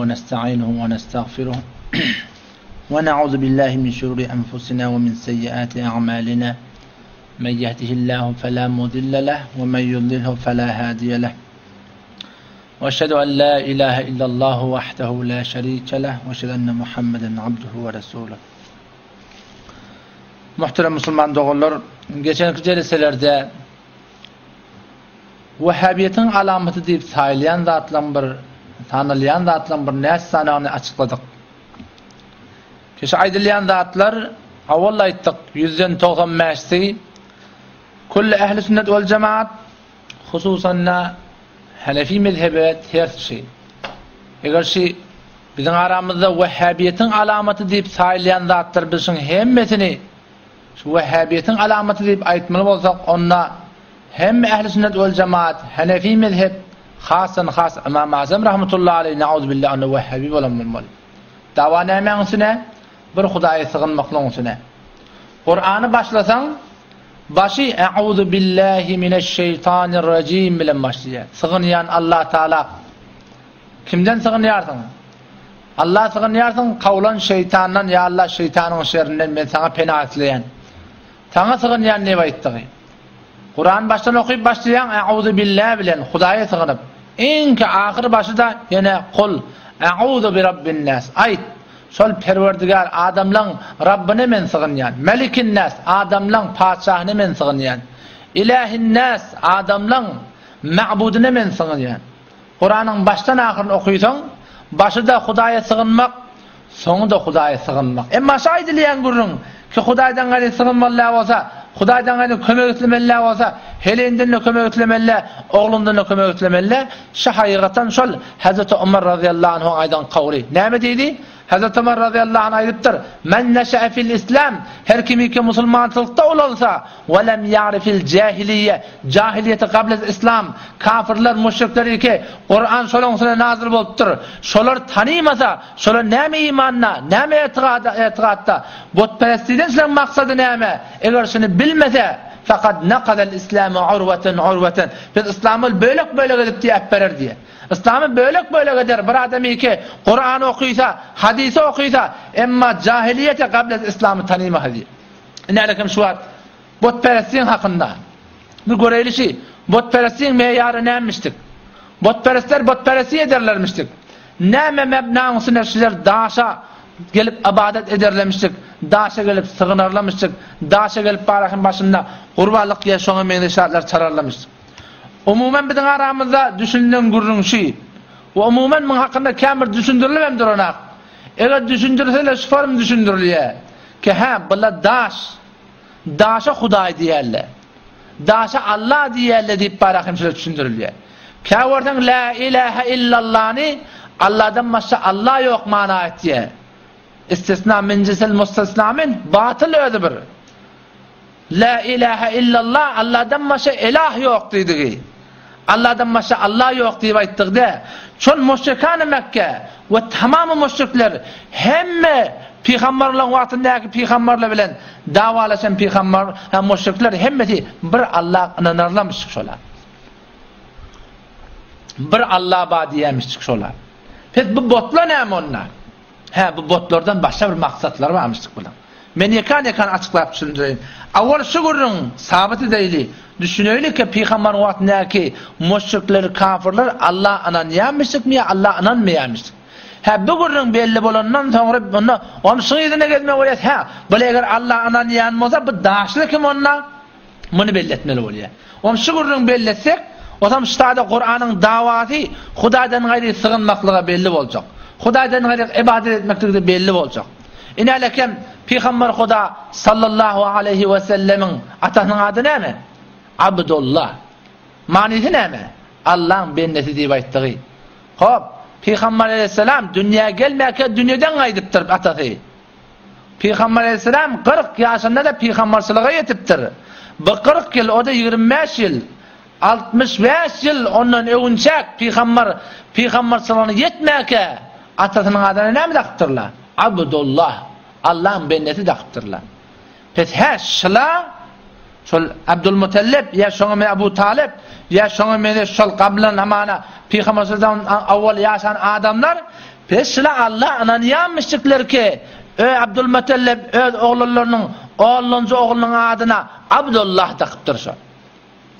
ونستعينه ونستغفره ونعوذ بالله من شرور أنفسنا ومن سيئات أعمالنا من يهده الله فلا مضل له ومن يضلله فلا هادي له وأشهد أن لا إله إلا الله وحده لا شريك له وأشهد أن محمدا عبده ورسوله Muhterem musulman doganlar, geçenki jeleselerde Wahhabiýetiň alamaty diýip saýylýan zatlaryň bir, sanalýan zatlaryň bir näçe sanyny açykladyk. Şu aýdylýan zatlar, awal aýtdyk, ýüzden 95 bäşsi külli ähli sünnet wal jemaat, hususan-da Hanefi mezhebe ters şi. Eger şi biziň aramyzda wahhabiýetiň alamaty diýip saýylýan zatlar biz şuň hemmesini Şu wehhabiýetiň alamaty diýip aýtmaly bolsak, onda hemme ähli sünnet wel jemaat, hanefi mezhep, hasdan has Ymam Azam rahmetullahi aleýh nauzubilla onda wehhabi bolan bolmaly. Dawa nämäň üstüne? Bir Hudaýa sygynmaklygyň üstüne. Kurany başlasaň, başy Euzu billahi mineşşeýtanirrajim bilen başlaýar. Sygynýan Allah Taala. Kimden sygynýarsyň? Alla sygynýarsyň, kowlan şeýtandan, ýa Alla şeýtanyň şerinden men saňa pena isleýän. Saňa sygynýan diýip aýtdygy. Kurany başdan okyp başlaýaň Euzu billa bilen, Hudaýa sygynyp. Iňki ahyr başy-da ýene Kul Euzu bi rabbin nas. Aýt, şol Perwerdigär adamlaň Rabbyna men sygynýan. Melikin nas, adamlaň patyşahyna men sygynýan. Ilähin nas, adamlaň ma'budyna men sygynýan. Kuranyň başdan ahyryny okysaň, başy-da Hudaýa sygynmak, soňy-da Hudaýa sygynmak. Emma şu aýdylýan gürrüň, ki Hudaýdan gaýry sygynmaly däl bolsa, Hudaýdan gaýry kömek islemeli däl bolsa, heleýinden-de kömek islemeli däl, oglundan-da kömek islemeli däl, şu hakykatdan şol Hezreti Omar razyýallahu anhuň aýdan kowly. Näme diýdi? Hezreti Omar razyýallahu anh aýdypdyr, Men neşe'e fil islam, her kimiki musulmançylykda ulalsa, we lem ýa'rifil jahiliýe, jahiliýeti gablel islam, kafirler, müşrikler iki, Kuran şolaň üstüne nazyl bolupdyr, şolar tanymasa, şolar näme imanda, näme etigada, etigatda, butperestlikden şolaň maksady näme, eger şuny bilmese, fekad nakadel islame urweten urweten, biz yslamy bölek-bölek edip diýip äpberer diýýär. Yslamy bölek-bölek eder bir adam iki Kurany okysa, hadysy okysa, emma jahiliýete gablez yslamy tanymasa diýip. Ine şu wagt butperestligiň hakynda. Bir göreýli şi, butperestligiň meýary nämişdik? Butperestler butperestlik ederlermişdik. Näme mebnaň üstüne şiler daşa gelip ybadat ederlemişdik, daşa gelip sygynarlamışdyk, daşa gelip barahyň başynda gurbanlyk ýa şoňa meňzeş zatlar çararlamışdyk. Umuman biziň aramyzda düşünilen gürrüň şi. We umuman muň hakynda kän bir düşündirilibem duranak. Eger düşündirseler şu form düşündirilýär. Ki hä bula daş. Daşa Hudaý diýerler. Daşa Allah diýerler diýip bara hem şeýle düşündirilýär. Kä görseň la ilahe illallany Allahdan başga Allah ýok mana etýär. Istisna min jinsil mustasna min batyl özi bir. La ilahe illallah, Allahdan başga ilah ýok diýdigi. Allahdan başga Allah ýok diýip aýtdygy-da. Şol müşrikany Mekge we tamamy müşrikler hemme pygamberleriň wagtyndaky pygamberler bilen dawalaşan pygamber hem müşrikler hemmesi bir Allah ynanarlarmyş şolar. Bir Allah bar diýýärmişdik şolar. Pes bu botlar näme onda? Hä, bu botlardan başga bir maksatlary barmyşdyk bulaň. Men ýekan-ýekan açyklap düşündireýin. Awal şu gürrüň sabyt edeýli, düşüneýli ki, pygambaryň wagtyndaky müşrikler, kafirler Alla ynanýarmyşdykmy ýa Alla ynanmaýarmyşdyk? Hä, bu gürrüň belli bolandan soňra onda onuň şuň yzyna gezmeli bolýas. Hä, bul eger Alla ynanýan bolsa, bu daşly kim onda? Muny belli etmeli bolýar. Onuň şu gürrüňi belli etsek, ozam ştada Kuranyň dawasy Hudaýdan gaýry sygynmaklyga belli boljak. Hudaýdan gaýry ybadat etmeklige belli boljak. Inälekem Pygamber Huda sallallahu aleýhi we sellemiň atasynyň ady näme? Abdullah. Manysy näme? Allaň bendesi diýip aýtdygy. Hop, Pygamber aleýhissalam dünýä gelmäkä dünýeden gaýdypdyr atasy. Pygamber aleýhissalam 40 ýaşynda-da pygamberçilige ýetipdir. Bu 40 ýyl, o-da 25 ýyl, 65 ýyl ondan öwünçäk pygamber pygamberçiligine ýetmäkä atasynyň adyna näme dakypdyrlar? Abdullah, Allahyň bendesi dakypdyrlar. Pes hä, şyla şol Abdulmutallip ýa şoňa meňzeş Abu Talyp ýa şoňa meňzeş şol gablan hamana pygamberçilikden awwal ýaşan adamlar. Pes şula Alla ynanýanmyşjyklar ki, ö Abdulmutallep öz oglanlarynyň onlanjy oglunyň adyna Abdullah dakypdyr şo.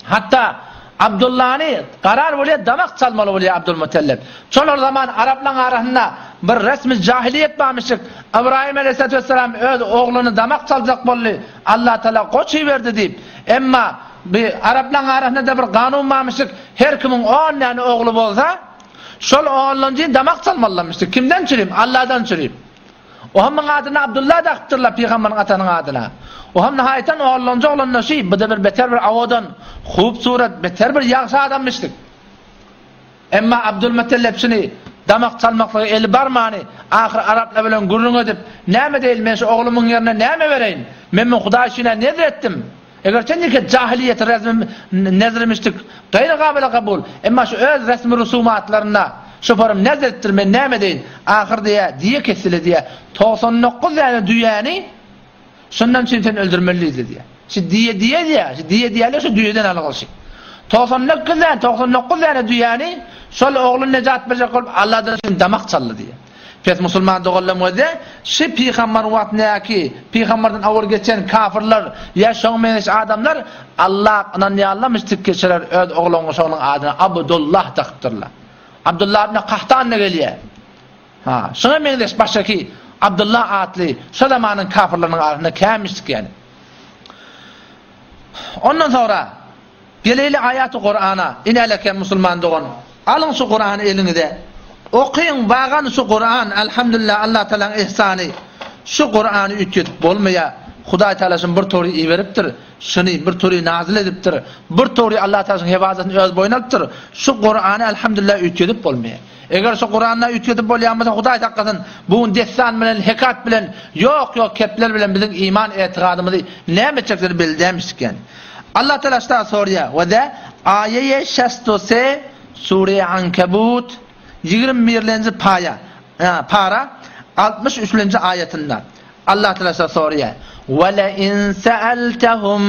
Hatda Abdullany karar bolýar damak çalmaly bolýar Abdulmutallep. Şol zaman araplaryň arasynda bir resmi jahiliýet barmyşjyk. Ybraýym aleyhissalatu vesselam öz ogluny damak çaljak boldy. Allah Taala goç iberdi diýip. Emma bir araplaryň arasynda da bir kanun barmyşjyk. Her kimiň 10 däne ogly bolsa, Şol onlanjy damak çalmalylarmyşdy. Kimden çürim? Alladan çürim. O hem muň adyna Abdullah dakypdyrlar pygamberiň atanyň adyna. O hem nihaýatan onlanjy oglanda şi, bu-da bir beter bir awadan, hup surat, beter bir ýagşy adammyşdyk. Emma Abdulmutellep şuny damak çalmaklyga eli barmany, ahyr araplar bilen gürrüň edip, näme deýin men şu oglumyň ýerine näme bereýin? Men muny Hudaý üçin-ä nezr etdim. Eger sen ýeke jahylyýeti resmi nezrimişdik, gaýry gabyla kabul, emma şu öz resmi rusumatlarynda şoparym nezr etdir, men näme edeýin, ahyr diýýä, diýe kesile diýýä, 99 däne düýäni şondan üçin sen öldürmeli diýdi diýýä. Şu diýe diýe diýýä, şu diýe diýýärler şu düýeden algyşy. 99 däne, 99 däne düýäni şol ogluny nejat berjek bolup Allahdan üçin damak çaldy diýýä. Pes musulman doganlarym gözde şi pygambar wagtyndaky pygambardan awal geçen kafirler ýa şoňa meňzeş adamlar Alla ynanýanlarmyş tikgeçiler öz oglangyň şonuň adyna Abdullah dakypdyrlar. Abdullah ibn Kahtan-da gelýär. Ha, şoňa meňzeş başgaky Abdullah atly şo zamanyň kafirleriniň arasynda kämişdik ýani. Ondan soňra Geleýli aýaty Kurana, inäleke musulman dogan, alyň şu Kurany eliňize, okyň bagan şu Kuran, Elhamdülillah Allah Tagalaň ihsany, şu Kurany üýtgedip bolmaýar, Hudaý Tagala şuny bir tory iberipdir, şuny bir tory nazyl edipdir, bir tory Allah Tagala şuň hefazatyny öz boýnuna alypdyr, şu Kurany Elhamdülillah üýtgedip bolmaýar. Eger şu Kuranda üýtgedip bolýan bolsa Hudaý saklasyn, bu gün dessan bilen, hekat bilen, ýok ýok kepler bilen biziň iman etigadymyzy näme etjekleri belli dälmişdik ýani. Allah Teala şda sorýar, we de aýeýe şesto se sure Ankebut 21-lenji paýa, para 63-lenji aýatynda Allah Teala şda sorýar, we le in sa'altahum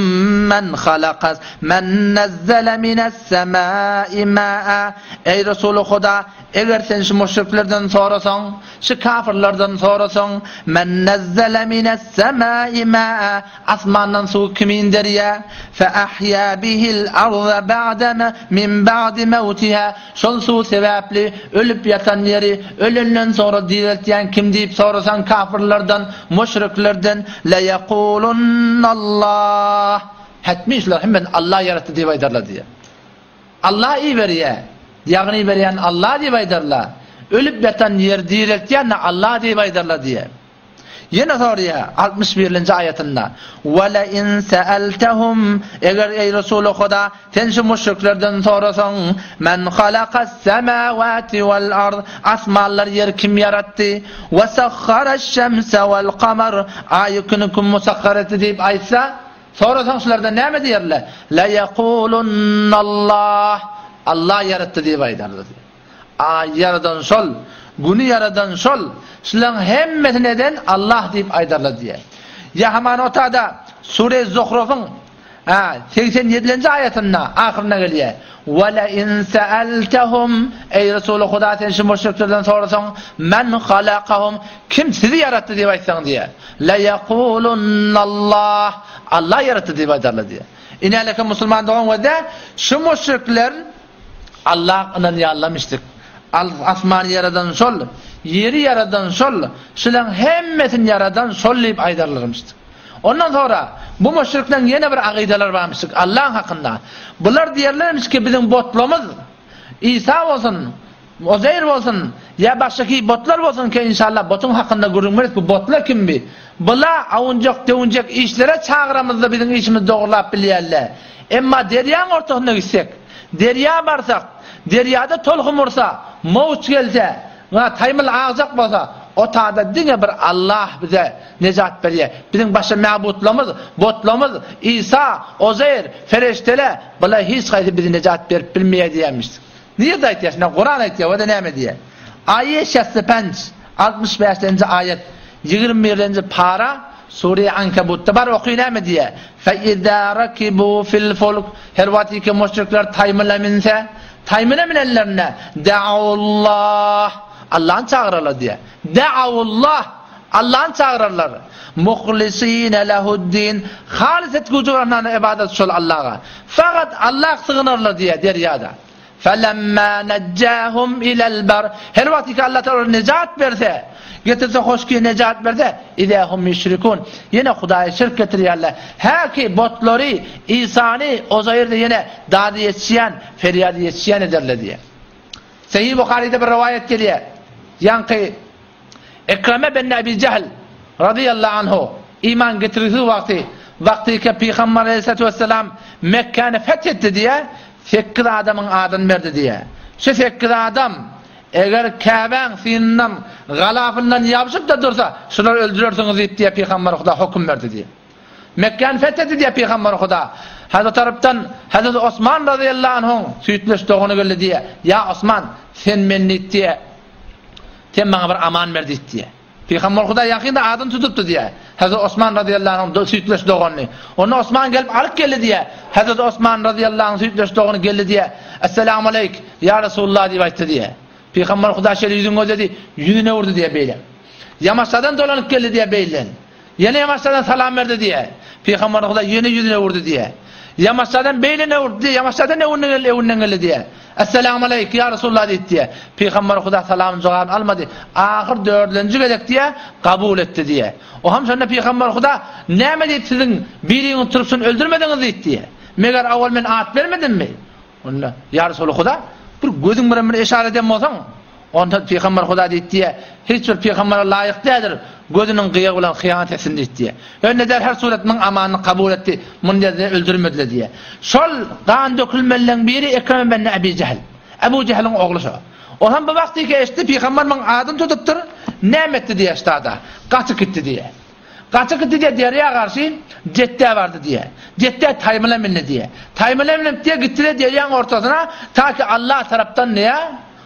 men halakas men nazzala minas semai ma'a Eý Resuly Huda, eger sen şu müşriklerden sorasaň, şu kafirlerden sorasaň, men nazzala minas semai ma'a Asmandan suwy kim inderýär? Fe ahýa bihil arza ba'de min ba'di mewtiha. Şol suw sebäpli ölüp ýatan ýeri ölenden soňra direltýän kim diýip sorasaň kafirlerden, müşriklerden le ýekulunnallah. Hetmi şular hemmesini Allah ýaratdy diýip aýdarlar diýýär. Allah iberýär. Ýagny iberýän Allah diýip aýdarlar. Ölüp ýatan ýeri direltýän-de Allah diýip aýdarlar diýýär. Ýene sorýar, 61-nji aýatynda, Ve le in se'eltehum, eger eý Resuly Huda, sen şu müşriklerden sorasaň, Men halakas semawati vel ard, asmanlary ýeri kim ýaratdy? Ve sahharaş şemse vel kamar, aýy güni kim musahhar etdi diýip aýtsa, sorasaň şulardan näme diýerler? Le ýekulunnallah, Allah ýaratdy diýip aýdarlar. Aýy ýaradan şol, Güni ýaradan şol, şularyň hemmesini eden Allah diýip aýdarlar diýýär. Ýa hamana otada Sure Zuhrufyň 87-nji aýatynda ahyrynda gelýär. Ve le in sa'altahum Eý Resuly Huda sen şu müşriklerden sorasaň men halakahum kim sizi ýaratdy diýip aýtsaň diýýär. Le yekulunallah Allah ýaratdy diýip aýdarlar diýýär. Inäleke musulman dogan we şu müşrikler Alla ynanýarlarmyşdyk. Asmany ýaradan şol, ýeri ýaradan şol, şulaň hemmesini ýaradan şol diýip aýdarlarmyşdyk. Ondan sonra bu müşrikleriň ýene bir akydalary barmyşdyk Allaň hakynda. Bular diýerlermiş ki biziň botlamyz Isa bolsun, Uzeýr bolsun, ýa başgaki botlar bolsun ki inşallah botuň hakynda gürrüň beris bu botlar kim bi? Bula awunjak-döwünjek işlere çagyramyzda biziň işimizi dogrulap bilýärler. Emma derýaň ortasyna gitsek, derýa barsak, derýada tolkun ursa, mowç gelse, ýa taýmyl agjak bolsa, o tada diňe bir Allah bize nejat berýär. Biziň başga mäbutlarymyz, botlarymyz, Isa, Ozeýr, fereşteler, bular hiç haýsy bizi nejat berip bilmeýär diýýärmiş. Nirde aýtýar? Şunda Kuran aýtýar, o-da näme diýýär? Aýe şästi penç, 65-nji aýat, 21-nji para, Sure Ankabutda bar, oky näme diýýär? Fe izâ rakibu fil fulk, her wagt ki müşrikler taýmyla minse, taýmyla minenlerinde, da'ullah, Allany çagyrarlar diýýär. Da'awullah, Allany çagyrarlar. Muhlisine lehu'd-din, halys etgüji bolan ybadat şol Allaha. Fakat Allaha sygynarlar diýýär derýada. Felemma nejjahum ilel bar. Her wagt ki Allah Taala nejat berse, getirse hoşki nejat berse, izahum ýüşrikun. Ýene Hudaýa şirk getirýärler. Hä ki botlary, Isany, Ozaýrdy ýene dady ýetişýän, ferýady ýetişýän ederler diýýär. Sahih Buharyda bir rowaýat gelýär. Ýaňky Ekreme ben Ebi Jehl radyýallahu anhu iman getirgisiz wagty, wagtyka Pygamber aleyhissalatu vesselam Mekkäni feth etdi diýýär, sekiz adamyň adyny berdi diýýär. Şu sekiz adam eger Käbäň synyndan, galafyndan ýabşyp-da dursa, şulary öldürersiňiz diýip diýýär Pygamber Huda höküm berdi diýýär. Mekgäni feth etdi diýýär Pygamber Huda. Hazret tarapdan Hazret Osman razyýallahu anhuň süýtleş dogany geldi diýýär. Ýa Osman, sen men diýip diýýär. Sen maňa bir aman ber diýip diýýär. Pygamber Hudaý ýakynda adyny tutupdy diýýär. Hazret Osman razyýallahu anhuň süýtleş doganyny. Onda Osman gelip alyp geldi diýýär. Hazret Osman razyýallahu anhuň süýtleş dogany geldi diýýär. Esselamu aleýk, ýa Resulullah diýip aýtdy diýýär. Pygamber Hudaý şeýle ýüzüni gözledi, ýüzüne urdy diýýär beýle. Ýamaşadan dolanyp geldi diýýär beýlden. Ýene ýamaşjadan salam berdi diýýär. Pygamber Hudaý ýene ýüzüne urdy diýýär. Ýamaşjadan beýlene urdy diýýär. Ýamaşjadan öwünden geldi, öwünden geldi diýýär. Esselamu aleýk, ýa Resulullah diýdi diýýär. Pygamber Hudaý salamyň jogabyny almady. Ahyr dördünji gezek diýýär, kabul etdi diýýär. O hem şonda Pygamber Hudaý näme diýip siziň biriňiz turup şuny öldürmediňiz diýdi diýýär. Meger awal men at bermedimmi? Onda, Ýa Resuly Huda, bir gözüň bilen bir yşarat eden bolsaň, onda Pygamber Huda diýdi diýýär, hiç bir pygambere laýyk däldir, gözüniň gyýagy bilen hyýanat etsin diýdi diýýär. Ýöne der her surat muň amanyny kabul etdi, muny diýdi, öldürmediler diýýär. Şol gan dökülmelileň biri Ekreme benne Ebi Jehl. Ebu Jehliň ogly şo. Ol hem bu wagty ki eşitdi, pygamber muň adyny tutupdyr, näme etdi diýýär ştada, gaçyp gitdi diýýär. Gaçyp gitdi diýýär, derýa garşy Jetdä bardy diýýär. Jetdä taýmyla mindi diýýär. Taýmyla münüp diýýär, gitdi-de derýaň ortasyna, ta ki Allah tarapdan diýýär,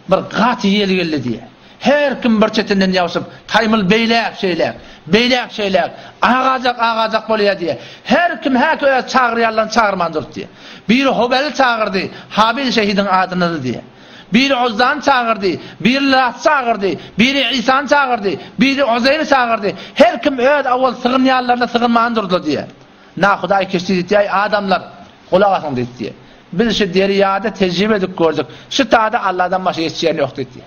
bir gaty ýel geldi diýýär. Her kim bir çetinden ýabşyp, taýmyl beýläk-şeýläk, beýläk-şeýläk, agajak, agajak bolýar diýýär. Her kim häki öz çagyrýanlaryny çagyrman durdy diýýär. Biri Hobeli çagyrdy, Habil şehidiň adynydy diýýär. Biri Uzzany çagyrdy, biri Laty çagyrdy, biri Isany çagyrdy, biri Uzeýri çagyrdy. Her kim öz owal sygynýanlaryna sygynman durdy diýýär. Nahudaý keşdi diýdi, Eý, adamlar, gulak asyň diýdi. Biz şu derýada tejribe edip gördük. Şu tada Alladan başga ýetişýän ýok diýdi.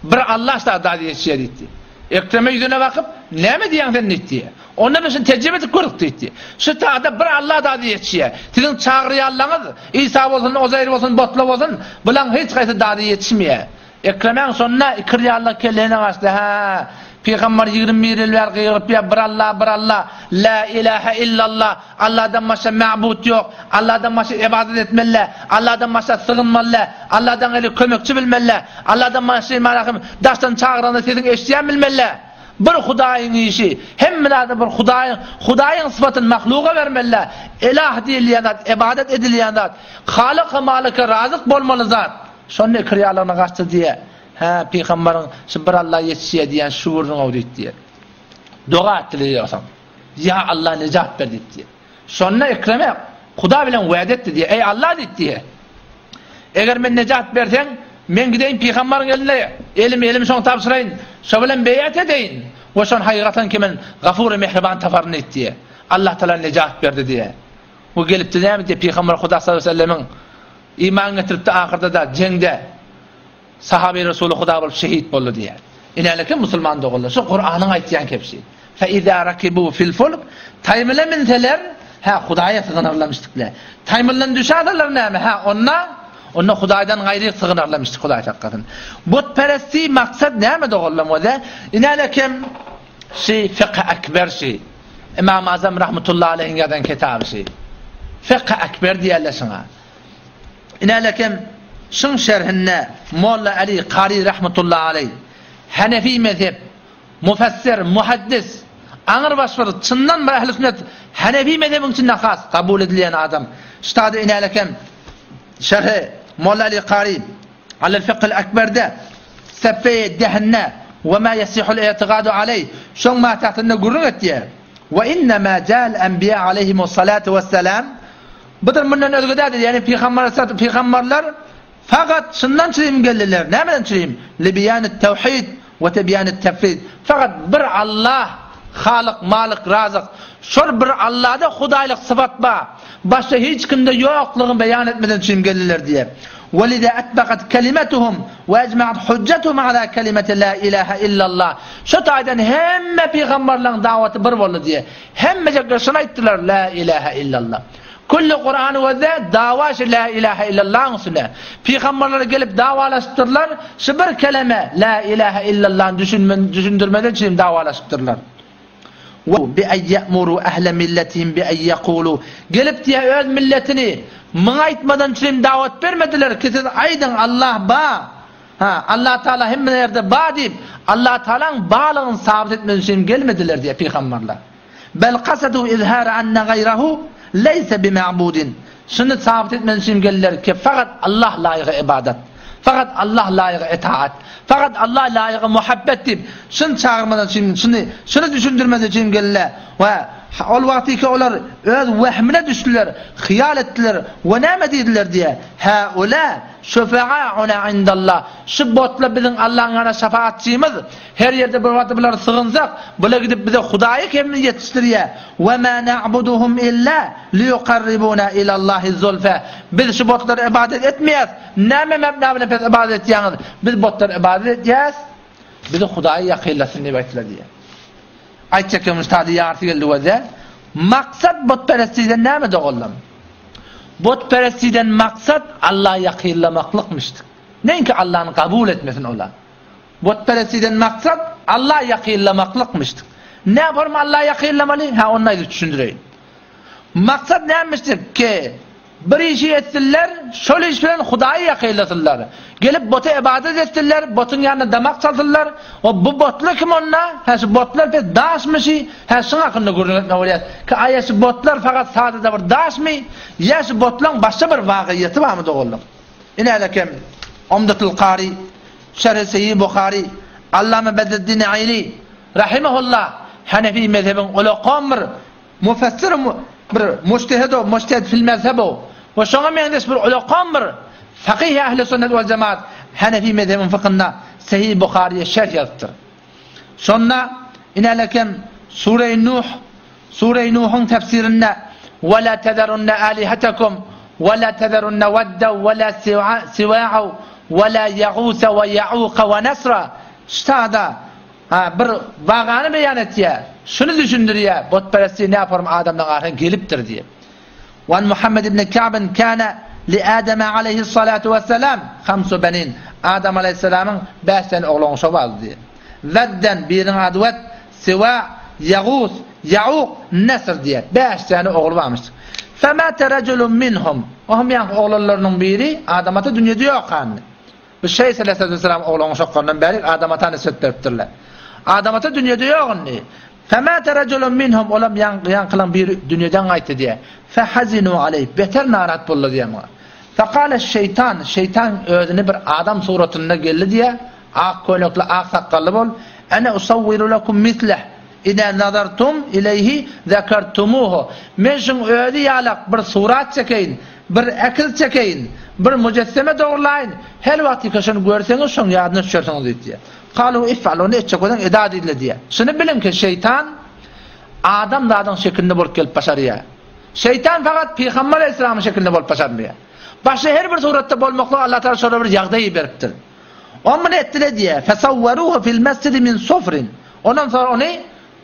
Bir Allah şa dady ýetişýär diýdi. Ekreme ýüzüne bakyp, näme diýýäň sen diýdi. Onda biz şuny tejribe edip gördük diýdi. Şu tada bir Allah dady ýetişýär. Siziň çagyrýanlaryňyz Isa bolsun, Ozaýr bolsun, botla bolsun, bulaň hiç haýsy dady ýetişmeýär. Ekremäň şonda ikirýanlyk kellesine gaçdy, Hä, pygamber 21 ýyl bäri gygyryp ýör, bir Allah, bir Allah, la ilahe illallah, Allahdan başga ma'bud ýok, Allahdan başga ybadat etmeli däl, Allahdan başga sygynmaly däl, Allahdan gaýry kömekçi bilmeli däl, Allahdan başga malahym daşdan çagyranda sesiňi eşidýän bilmeli däl. Bir Hudaýyň işi, hemme zady bir Hudaýyň, Hudaýyň sypatyny mahluga bermeli däl. Elah diýilýän zat, ybadat edilýän zat, Halyk we Malyka razyk bolmaly zat. Şonda ikirýalygyna gaçdy diýýär. Hä, pygambaryň şu bir Alla ýetişýär diýýän şu gürrüň-ow diýip diýýär. Doga etdiler ýogsam. Ýa Alla nejat ber diýip diýýär. Şonda Ekreme Huda bilen wada etdi diýýär. Eý Alla diýip diýýär. Eger men nejat berseň, men gideýin pygambaryň eline, elimi elimi şoňa tabşyraýyn, şo bilen beýat edeýin we şony haýgatan ki men Gafur we Mähriban taparyn diýip diýýär. Allah Taala nejat berdi diýýär. Bu gelipdi näme diýip pygamber Huda sallallahu aleyhi ve sellemiň iman getiripdi ahyrda-da jeňde Sahaby Resuly Huda bolup şehit boldy diýýär. Inäleke musulman doganlar, şu Kuranyň aýtýan kepşi. Fe iza rakibu fil fulk, taýmyla minseler, hä Hudaýa sygynarlamışdykle. Taýmyldan düşäseler näme? Hä onda onda Hudaýdan gaýry sygynarlamışdyk Hudaý saklasyn. Butperesti maksat näme doganlar bolsa? Inäleke şi fykh ekber şi. Imam Azam rahmetullahi aleyhiň ýazan kitaby şi. Fykh ekber diýerler şuňa. Inälekem şuň şerhinde Molla Äli Kary rahmetullahi aleý Hanefi mezhep mufessir, muhaddis, aňrybaş bir çyndan bir ähli sünnet Hanefi mezhebiň içinde has kabul edilýän adam. Ştada inälekem şerhi Molla Äli Kary Alel fikhil ekberde sefeýi dehinde we ma yesihul i'tigadu aleý şoň matasynda gürrüň etýär. We innemâ jâ'l enbiýâ aleyhimussalâtu vesselâm Budur mundan özge däldir. Ýagny pygamber pygamberler. Fakat şundan çürim geldiler. Nämeden çürim? Li-beýanit tewhid we tebýanit tefrid. Fakat bir Allah, Halyk, Malyk, Razyk. Şol bir Allahda Hudaýlyk sypat bar. Başga hiç kimde ýoklugyny beýan etmeden çürim geldiler diýýär. We liza atbakat kelimetuhum we ejma'at hujjatuhum ala kelimeti la ilaha illallah. Şu taýdan hemme pygamberleriň dawaty bir boldy diýýär. Hemmejekler şuny aýtdylar, La ilaha illallah. Külli Kurany gözle, dawa şu La ilahe illallahyň üstüne. Pygamberler gelip dawalaşypdyrlar, şu bir keleme La ilahe illallahny düşündirmeden üçin dawalaşypdyrlar. We bi en ya'muru ahle milletihim bi en yekulu. Gelip diýe öz milletini muňa aýtmadan üçin dawat bermediler ki siz aýdyň Allah ba. Ha, Allah Taala hemme ýerde ba diýip, Allah Taalaň balygyny sabyt etmek üçin gelmediler diýe pygamberler. Bel kasadu izhara anna gaýrahu leýse bima'budin. Şuny sabyt etmek üçin geldiler ki, fakat Allah laýygy ybadat. Fakat Allah laýygy etaat. Fakat Allah laýygy muhabbet diýip, şuny çagyrmadan üçin, şuny, şuny düşündirmez üçin geldiler. We ol wagtyky olar öz wehmine düşdüler, hyýal etdiler we näme diýdiler diýe, Haula şufa'auna indallah. Şu botlar biziň Allahyň ýanynda şefaatçymyz. Her ýerde bir wagtda bulara sygynsak, bular gidip bize Hudaýy kemini ýetişdirýär. We ma na'buduhum illa liyuqarribuna ilallahi zulfa. Biz şu botlara ybadat etmeýäs. Näme mebna bilen pes ybadat etýäňiz? Biz botlara ybadat edýäs. Bizi Hudaýa ýakynlasyn diýip aýtdylar diýýär. Aýtjak ýumuşy tady ýarysy geldi göze. Maksat botperestlikden näme doganlarym? Botperestlikden maksat Alla ýakynlamaklykmyşdyk. Näinki Allany kabul etmesin olar. Butperestiden maksat Alla ýakynlamaklykmyşdyr. Nä bolma Alla ýakynlamaly? Hä, ony aýdyp düşündireýin. Maksat nämişdir ki, bir işi etsinler, şol iş bilen Hudaýy ýakynlasynlar. Gelip bota ybadat etsinler, botuň ýanynda damak çalsynlar. O bu botlar kim onda? Hä, şu botlar pes daşmyşy? Hä, şuň hakynda gürrüň etmek bolýar. Ki, aýa şu botlar fakat sada-da bir daşmy? Ýa şu botlaň başga bir wagyýeti barmy doganlar? Ine-lekem Umdatul Kary, Şerhi Sahih Buhary, Allama Bedreddin Aýni, rahimehullah, Hanefi mezhebiň ulakan bir mufessir bir mujtehidi, mujtehid fil mezheb we şoňa meňzeş bir ulakan bir fakyh ehli sünnet wal jemaat Hanefi mezhebiň fykynda Sahih Buharyýa şerh ýazypdyr. Şonda ine-lekem Sure-i Nuh Sure-i Nuhuň tefsirinde Ve la tezerunne alihatakum ve la tezerunne vedde ve la siwa'u ve la yaguse ve ya'uka ve nesra ştada ha bir wagany beýan etýär. Şuny düşündirýär, butperestlik ne form adamlaryň arasyna gelipdir diýip. Wan Muhammed ibn Ka'b kana li Adama aleyhissalatu vesselam hamsu benin. Adam aleyhisselamyň 5 tane ogly oňşa bardy diýip. Wedden biriniň ady Wed, Siwa, Ýagus, Ýauk, Nesr diýip, bäş däne ogly barmyş. Femate reculun minhum. Ohm ýaňky oglanlarynyň biri Adam ata dünýede ýok hany. Bu Şeýs aleyhisselam ogly oňşaklaryndan bäri Adam ata nisbet beripdirler. Adam ata dünýede ýok indi. Femate reculun minhum olam ýaňkylaň biri dünýeden gaýtdy diýýär. Fehazinu aleyh. Beter narahat boldy diýýär muňa. Fekale şeýtan, şeýtan özüni bir adam suratynda geldi diýýär. Ak köýnekli, ak sakgally bol. Ene usawwiru lekum misleh, Idä nazartum ileýhi zekertumuhu. Men şuň özi ýalak bir surat çekeýin, bir ekiz çekeýin, bir mujesseme dogrulaýyn, her wagt ýeke şony görseňiz, şoň ýadyna düşersiňiz diýdi. Kalu if'al, ony etjek bolsaň eda diýdiler diýýär. Şuny biliň ki, şeýtan adam zadyň şekilinde bolup gelip başarýar. Şeýtan fakat Pygamber aleyhisselamyň şekilinde bolup başarmaýar. Başga her bir suratda bolmaklygy Allah Tagala şolara bir ýagdaý beripdir. Ol muny etdi-de diýýär, Fesawwaruhu fil mesjidi min sufrin. Ondan soň ony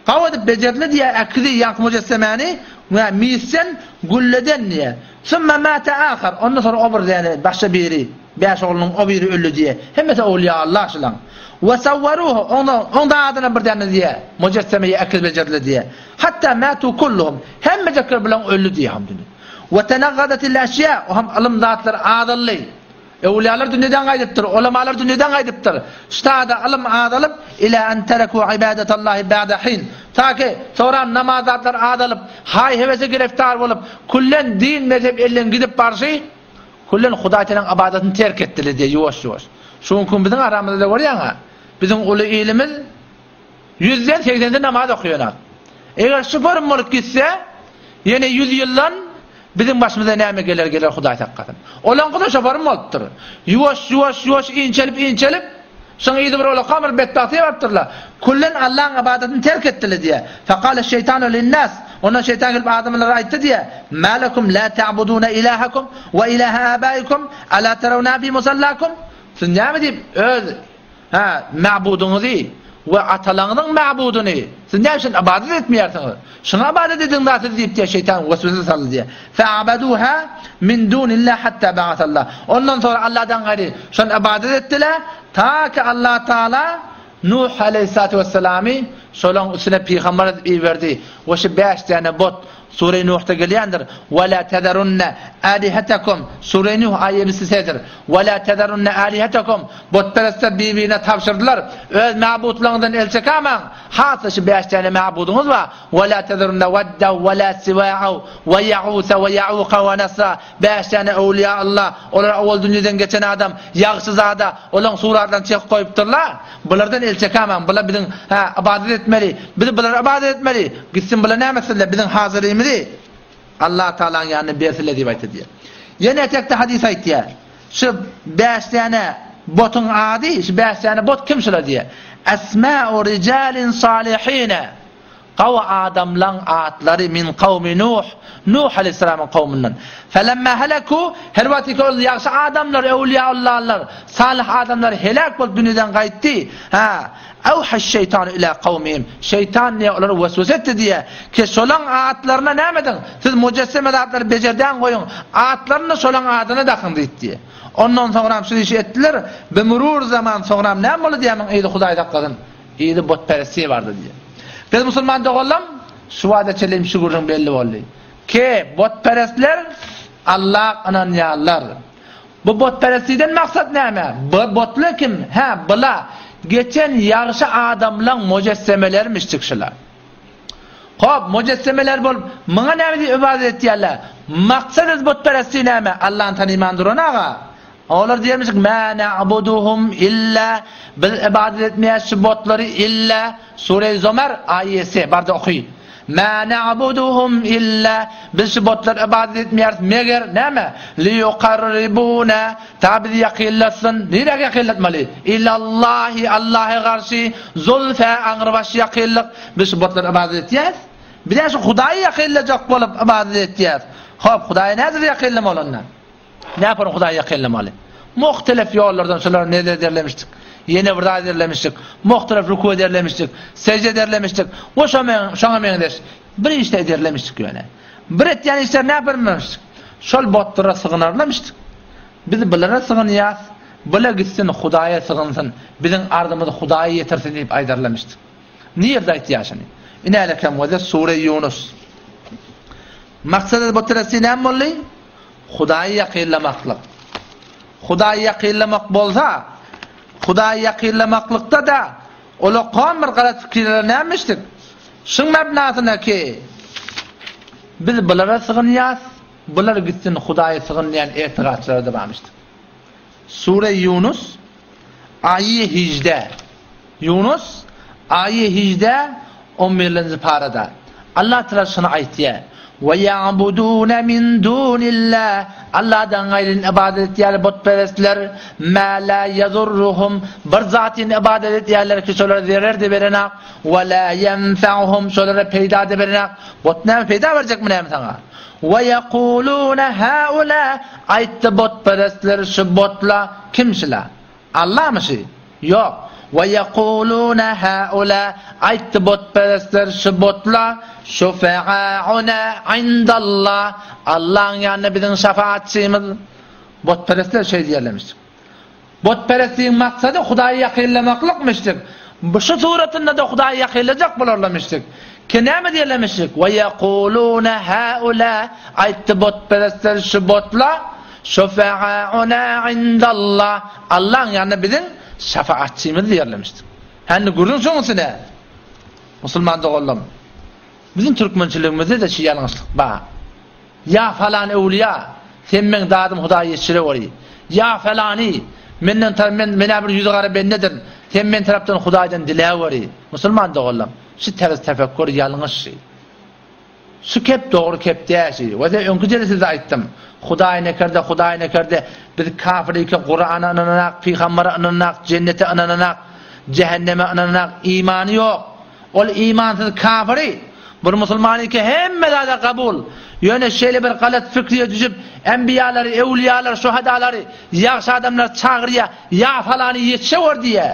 gawy edip bejerdiler diýýär, äkidi ýaňky mujessemäni we misden, gülleden diýýär. Summa mata ahar. Ondan soň o bir däne başga biri, bäş oglunyň o biri öldi diýýär. Hemmesi owliýa Allah şulaň. We sawwaruhu, ondan oň da adyna bir däne diýýär, mujesseme ýa äkiz bejerdiler diýýär. Hatta matu kulluhum. Hemmejekler bilen öldi diýýär hamdüni. We tenaggadetil eşýa, o hem ylym zatlar azaldy. Öwlüýalar dünýeden gaýdypdyr, ulamalar dünýeden gaýdypdyr. Ştada ylym azalyp, ila an tereku ibadatallahi ba'da hin. Ta ki, soran namaz zatlar azalyp, haý-hewese gireftar bolup, küllen din, mezhep elden gidip barşy, küllen Hudaý Tagalaň ybadatyny terk etdiler diýýär ýuwaş-ýuwaş. Şu günki gün biziň aramyzda görýäň-ä, biziň uly ilimiz ýüzden segsensi namaz okaýanak. Eger şu form bolup gitse, ýene ýüz ýyldan. Biziň başymyza näme geler geler Hudaý saklasyn. Olaňky-da şoparym bolupdyr. Ýuwaş, ýuwaş, ýuwaş inçelip, inçelip, şoň yzy bir olakam bir betbagtlyga barypdyrlar. Küllen Allaň ybadatyny terk etdiler diýýär. Fekale şeýtanu linnas, Ondan şeýtan gelip adamlara aýtdy diýýär, Mä lekum la ta'buduna ilahakum we ilaha abaikum, ala terawna bi musallakum? Siz näme diýip öz Hä, mäbudyňyzy we atalaňyzyň mäbudyny siz näme üçin ybadat etmeýärsiňiz? Şuňa ybadat ediň-dä siz diýip diýýär, şeýtan weswese saldy diýýär. Fe'abeduha min dunillah hatta ba'asallah. Ondan soňra Allahdan gaýry şony ybadat etdiler, ta ki Allah Taala Nuh aleýhissalatu wesselamy şolaň üstüne pygamber edip iberdi we şu bäş däne bot Sure-i Nuhda gelýändir, Ve la tezerunne alihatakum, Sure-i Nuh aýebisi sedir. Ve la tezerunne alihatakum, Butperestler bir-birine tabşyrdylar, Öz mabutlaryňyzdan el çekämäň, hasa şu bäş däne mabudyňyz bar, Ve la tezerunne weddew ve la siwa'aw ve ýa'use ve ýa'uka ve nesra, bäş däne öwlüýa Allah, olar owal dünýeden geçen adam, ýagşyzada, olaň suratlaryny çekip goýupdyrlar. Bulardan el çekämäň, bular biziň, hä, ybadat etmeli, biz bulara ybadat etmeli, gitsin bular näme etsinler, biziň hazyrymyzy Allah Tagalaň ýanyna bersinler diýip aýtdy diýýär. Ýene etekde hadys aýtýar. Şu bäş däne botuň ady, şu bäş däne bot kim şular diýýär. Esma'u rijalin salihine. Gawy adamlaň atlary min kawmi Nuh, Nuh aleýhissalamyň kowmundan. Felemma heleku, her wagtky ol ýagşy adamlar, öwlüýaullalar, salyh adamlar heläk bolup dünýeden gaýtdy. Hä, awhaş-şeýtanu ila kawmihim, şeýtan diýýär olara weswese etdi diýýär, ki şolaň atlaryna näme ediň, siz mujesseme zatlary bejerdäň goýuň, atlaryny-da şolaň adyna dakyň diýip diýýär. Ondan soňram şu işi etdiler, bimurur zaman soňram näme boldy diýýär, muň yzy Hudaý saklasyn. Yzy butperestliğe bardy diýýär. Biz musulman doganlam şu wagta çenli şu gürrüň belli boldy. Ki butperestler Alla ynanýarlar. Bu butperestlikden maksat näme? Bu butlar kim? Hä, bula geçen ýagşy adamlaň mujessemelermişjik şular. Hop, mujessemeler bolup, muňa näme diýip ybadat etýärler? Maksat ez butperestlik näme? Allany tanyman duran aga. Olar diýermişik, Mä na'buduhum illa, biz ybadat etmeýäs şu botlary illa, Sure-i Zomar, aýesi, barda oky. Mä na'buduhum illa, biz şu botlara ybadat etmeýäris, meger, näme? Liyukarribuna, ta bizi ýakynlatsyn, niräge ýakynlatmaly? Ilallahi, Allaha garşy, zulfä, aňrybaş ýakynlyk, biz şu botlara ybadat etýäs. Biz-ä şu Hudaýy ýakynlajak bolup ybadat etýäs. Hop, Hudaýa nädip ýakynlamaly onda? Näpar Hudaýa ýakynlamaly? Muhtelef ýollardan şolara nezer ederlemişdik. Ýene bir zat ederlemişdik. Muhtelef ruku ederlemişdik. Sejde ederlemişdik. We şoňa meňzeş bir işde ederlemişdik ýöne. Bir etýän işler näpermemişdik? Şol botlara sygynarlamışdyk. Biz bulara sygynýas, bula gitsin Hudaýa sygynsyn, biziň arzymyzy Hudaýa ýetirsin diýip aýdarlamışdyk. Nirde aýtýar şuny? Inälekem weze sure Ýunus. Maksat bu teresi näme boldy? Hudaýa ýakynlamaklyk. Hudaýa ýakynlamak bolsa, Hudaýa ýakynlamaklykda-da ullakan bir galat pikirler nämişdik? Şuň mebnasyna ki, biz bulara sygynýas, bular gitsin Hudaýa sygynýan etigatçylara-da barmyşdyk. Sure Ýunus, aýy hijde. Ýunus, aýy hijde, on birlenji parada. Allah Tagala şuny aýtýar, Ve ya'budune min dunillah, Allahdan gaýryny ybadat etýärler butperestler, ma la yadurruhum, bir zatyny ybadat etýärler ki şolara zerer-de berenak, ve la yenfa'uhum, şolara peýda-da berenak. But näme peýda berjekmi näme saňa? Ve yekulune haula, aýtdy butperestler şu butla, kim şula? Allamy şy? Ýok. Ve yekulune haula, aýtdy butperestler şu butla, şufa'auna indallah, Allaň ýanynda biziň şafaatçymyz. Butperestler şeý diýerlermiş. Butperestligiň maksady Hudaýa ýakynlamaklykmyşdyk. Bu şu suratynda-da Hudaýa ýakynlajak bolarlarmyşdyk. Ki näme diýerlermişdik? Ve yekulune haula, aýtdy butperestler şu butla, Şufa'auna indallah, Allaň ýanynda biziň şafaatçymyz diýerlemişdir. Hä indi gürrüň şoň üstüne. Musulman doganlarym, biziň türkmençiligimizde-de şu ýalňyşlyk bar. Ýa falan öwlüýa, sen meň dadym Hudaýa ýetişireweri. Ýa falany, menden tar men men-ä bir ýüzi gara bendedirin, sen men tarapdan Hudaýdan diläweri. Musulman doganlarym, şu terz tefekkür ýalňyş. Şu kep dogry kep däl şi. We de öňki jelesede aýtdym. Hudaý nekerde, Hudaý nekerde biz kafirike Kurana ynananak, pygambere ynananak, jennete ynananak, jähenneme ynananak, imany ýok. Ol imansyz kafiri. Bir musulmanyňky hemme zada kabul. Ýöne şeýle bir galat fikriye düşüp, enbiýalary, ewliýalary, şuhadalary, ýagşy adamlary çagyrýa, ýa falany ýetişewür diýýä.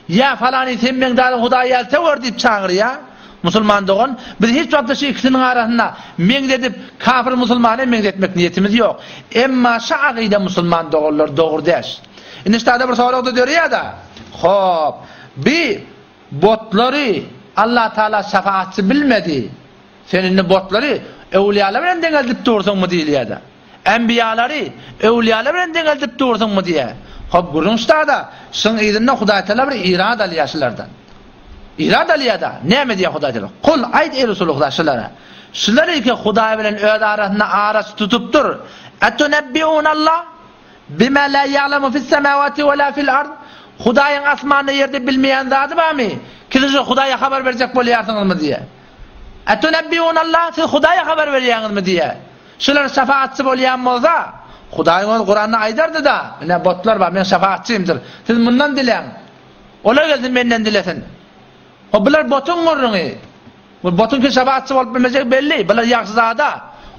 Ýa falany sen meň dadyň Hudaý ýaly gör diýip çagyrýa. Musulman dogan, biz hiç wagtda şu ikisiniň arasynda meňzedip kafir musulmana meňzetmek niýetimiz ýok. Emma şu agyda musulman doganlar dogry däş. Indi ştada bir sorag-da döreýär-da. Hop, bi botlary Allah Taala şefaatçy bilmedi. Sen indi botlary öwliýalar bilen deňeldip dursuňmy diýilýär-de. Enbiýalary öwliýalar bilen deňeldip dursuňmy diýýär. Hop, gürrüň ştada, şuň yzynda Hudaý Taala bir irad alýar şulardan. Irad alýar-da, näme diýýär Hudaý Taala? Kul, aýt eý Resuly Hudaý şulara. Şular iki Hudaý bilen öz arasynda araçy tutupdyr. Etunebbiunallah bima la ya'lemu fis-semawati we la fil-ard. Hudaýyň asmanda ýerde bilmeýän zady barmy? Ki siz şu Hudaýa habar berjek bolýarsyňyzmy diýýär. Etunebbiunallah, siz Hudaýa habar berýäňizmi diýýär. Şular şefaatçy bolýan bolsa, Hudaýyň özi Kuranda aýdardy-da, ine botlar bar, men şefaatçymdyr. Siz mundan diläň. Olar gelsin menden dilesin. O bular botuň gürrüňi. Bu botuň ki şefaatçy bolup bilmejegi belli. Bular ýagşyzada.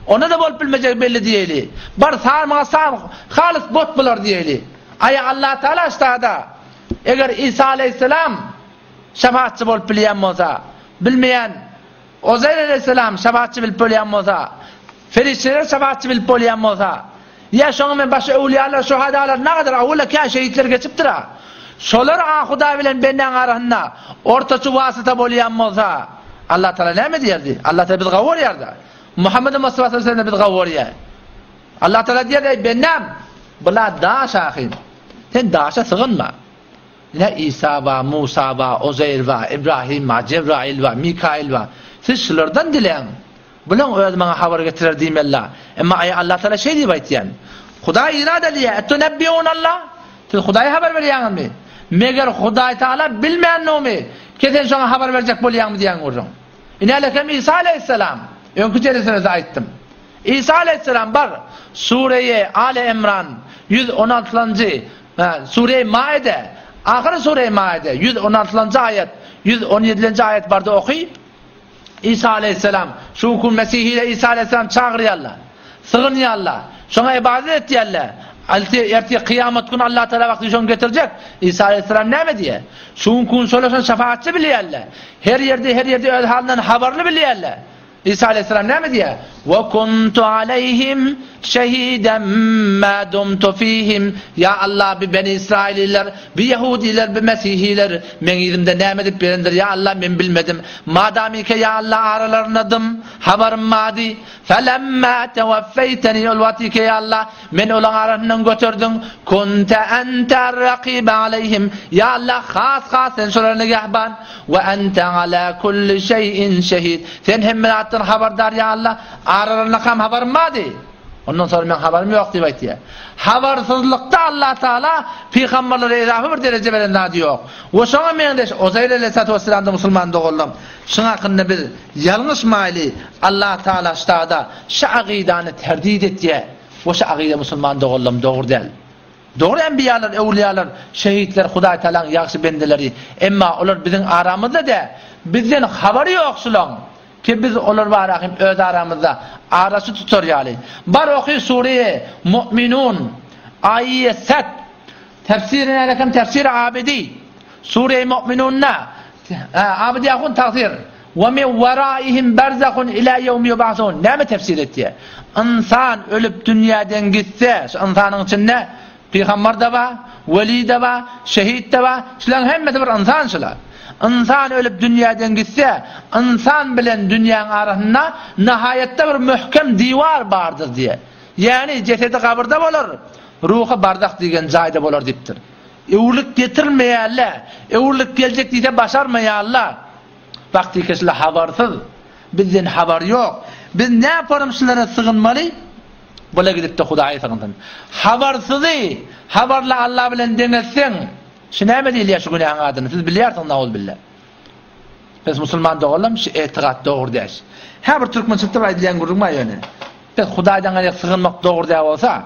Onda-da bolup bilmejegi belli diýeli. Bar sarmyňa sar, halys bot bular diýeli. Aýa Allah Taala ştada. Eger Isa aleyhisselam şefaatçy bolup bilýän bolsa, bilmeýän Uzeýr aleýhissalam şefaatçy bilip bolýan bolsa, perişdeler şefaatçy bilip bolýan bolsa, ýa şoňa men başga öwlüýalar, şuhadalar nagadar awula kän şehitler geçipdir-a. Şolar a Hudaý bilen bendäň arasynda ortaçy wasyta bolýan bolsa, Allah Taala näme diýerdi? Allah Taala bizi gawy görýär-de. Muhammed Mustafa sallallahu aleyhi ve sellem bizi gawy görýär. Allah Taala diýer, eý bendäm, bula daş ahym. Sen daşa sygynma. Ine Isa bar, Musa bar, Uzeýr bar, Ibrahim bar, Jebraýyl bar, Mikaýyl bar. Siz şulardan diläň. Bulaň özi maňa habar getirer diýmeli-la. Emma aýa Allatagala şeý diýip aýtýan. Hudaý irada diýýär, Etunebbiunallah? Siz Hudaýa habar berýäňizmi? Meger Hudaýtagala bilmändigimi, ke sen şoňa habar berjek bolýaňmy diýýän gürrüň. Ine hälek hem Isa aleýhissalam, öňki jelesemizde aýtdym. Isa aleýhissalam bar, Sureýi Aly Imran 116-njy Sure-i Maide, ahyry Sure-i Maide, 116-njy aýat, 117-nji aýat barda oky. Isa aleýhissalam, şu gün Mesihiler Isa aleýhissalam çagyrýarlar, sygynýarlar, şoňa ybadat etýärler. Alty ertir kyýamat güni Allah Taala wagty şony getirjek. Isa aleýhissalam näme diýýär? Şu gün şolar şony şefaatçy bilýärler. Her ýerde, her ýerde öz halyndan habarly bilýärler. Isa aleýhissalam näme diýýär? Wa kuntu aleýhim şehiden ma dumtu fihim. Ýa Allah bi beni Israililer, bi ýehudiler, bi mesihiler meň yzymda näme edip berendir ýa Allah men bilmedim. Madamyka ýa Allah aralaryndadym, habarym bardy. Felemma tewaffeýteni ol wagtyka ýa Allah meni olaň arasyndan göterdiň. Kunte enter rakibe aleýhim. Ýa Allah has-has sen şolara nigähban. We ente ala kulli şeýin şehid. Sen hemme zatdan habardar ýa Allah. Aralarynda kam habarym bardy. Ondan soňra meň habarym ýok diýip aýtýar. Habarsyzlykda Allah Taala pygamberlere ezafa bir dereje beren zady ýok. We şoňa meňzeş Uzeýr aleyhissalatu vesselamda musulman doganlarym, şuň hakynda biz ýalňyşmaýly Allah Taala ştada şu agydany terdit etýär. We şu agyda musulman doganlarym dogry däl. Dogry enbiýalar, öwlüýalar, şehitler Hudaý Tagalaň ýagşy bendeleri. Emma olar biziň aramyzda dä. Bizden habary ýok şulaň. Ki biz olar bara hem öz aramyzda araçy tutar ýaly. Bar oky sure Mu'minun aýy set. Tefsiri nälekem tefsiri Abidi. Sure Mu'minunna Abidi ahun tafsir. Ve min weraihim berzahun ila ýewmi ýub'asun. Näme tefsir etýär? Ynsan ölüp dünýäden gitse, şu ynsanyň içinde pygamber-de bar, weli-de bar, şehit-de bar, şularyň hemmesi bir ynsan şular. Ynsan ölüp dünýäden gitse, ynsan bilen dünýäň arasynda nahaýatda bir möhkem diwar bardyr diýýär. Ýagny jesedi gabyrda bolar, ruhy barzah diýgen jaýda bolar diýipdir. Öwrülip getirilmeýärler, öwrülip geljek diýse başarmaýarlar. Bakdy keşle habarsyz. Bizden habar ýok. Biz näparym şulara sygynmaly? Bula gidip-de Hudaýa sygynsyn. Habarsyzy habarly Alla bilen deňeltseň, şu näme diýilýär şu günähiň adyny? Siz bilýärsiňiz nauzubilla. Pes musulman doganlarym şu etigat dogry däş. Hä bir türkmençilikde bir aýdylýan gürrüň bar ýöne. Pes Hudaýdan gaýry sygynmak dogry däl bolsa,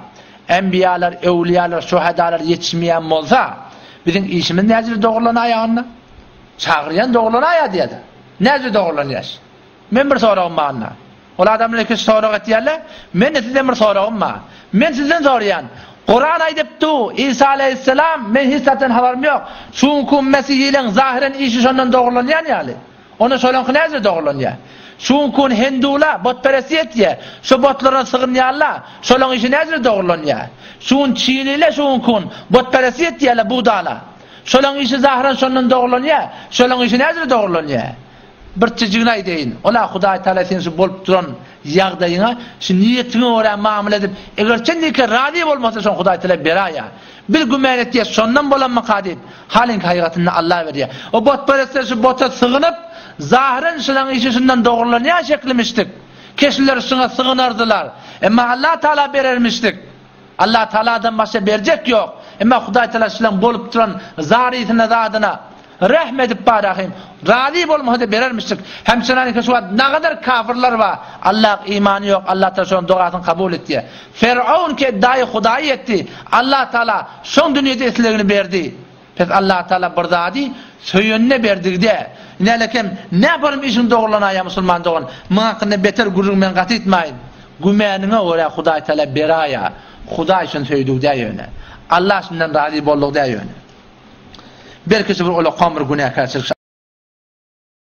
enbiýalar, öwliýalar, şuhadalar ýetişmeýän bolsa, biziň işimiz näjele dogrulanýar onda? Çagyrýan dogrulanýar diýýär. Näjele dogrulanýar? Men bir soragym bar onda. Ol adamlar ikisi sorag etýärler, Men-de sizden bir soragym bar. Men sizden soraýan. Kuran aýdypdy, Isa aleýhissalam, men hiç zatdan habarym ýok. Şu günki mesihileň zahyren işi şondan dogrulanýan ýaly. Onda şolaňky näce dogrulanýar? Şu günki hindula botperestlik etýär, şo botlara sygynýarlar, şolaň işi näce dogrulanýar? Şu gün çinile şu günki botperestlik etýärler budala. Şolaň işi zahyren şondan dogrulanýar, şolaň işi näce dogrulanýar? Bir çijigini aýdaýyn, ol-a Hudaý Tagala seniň şu bolup duran ýagdaýyňa, şu niýetiňe görä mamla edip, eger çenlike razy bolmasa şony Hudaý Tagala beraýýar. Biz gümän etýäs şondan bolanmyka diýip, halyňky haýgatynda Alla berýär. O botperestler şu bota sygynyp, zahyran şulaň işi şundan dogrulanýan şeklimişdik. Keşliler şuňa sygynardylar. Emma Alla Tagala berermişdik. Alla Tagaladan başga berjek ýok. Emma Hudaý Tagala şulaň bolup duran zarysyna zadyna Rehm edip bar rahym. Razy bolmasa-da berermişdik. Hemçenaniki şu wagt nagadar kafyrlar bar. Allah imany ýok. Allah Taala şonuň dogasyny kabul etýär. Fer'aun ki eddaýy hudaýy etdi. Allah Taala şoň dünýede islegini berdi. Pes Allah Taala bir zady söýenine berdigde. Inälekem näparym işiň dogrulanaýa musulman dogan. Muň hakynda beter gürrüň men gaty etmäýin. Gümäniňe görä Hudaý Taala beraýa. Hudaý şony söýdügdä ýöne. Allah şundan razy boldugda ýöne. Belki şu bir olakan bir günäkärçilik.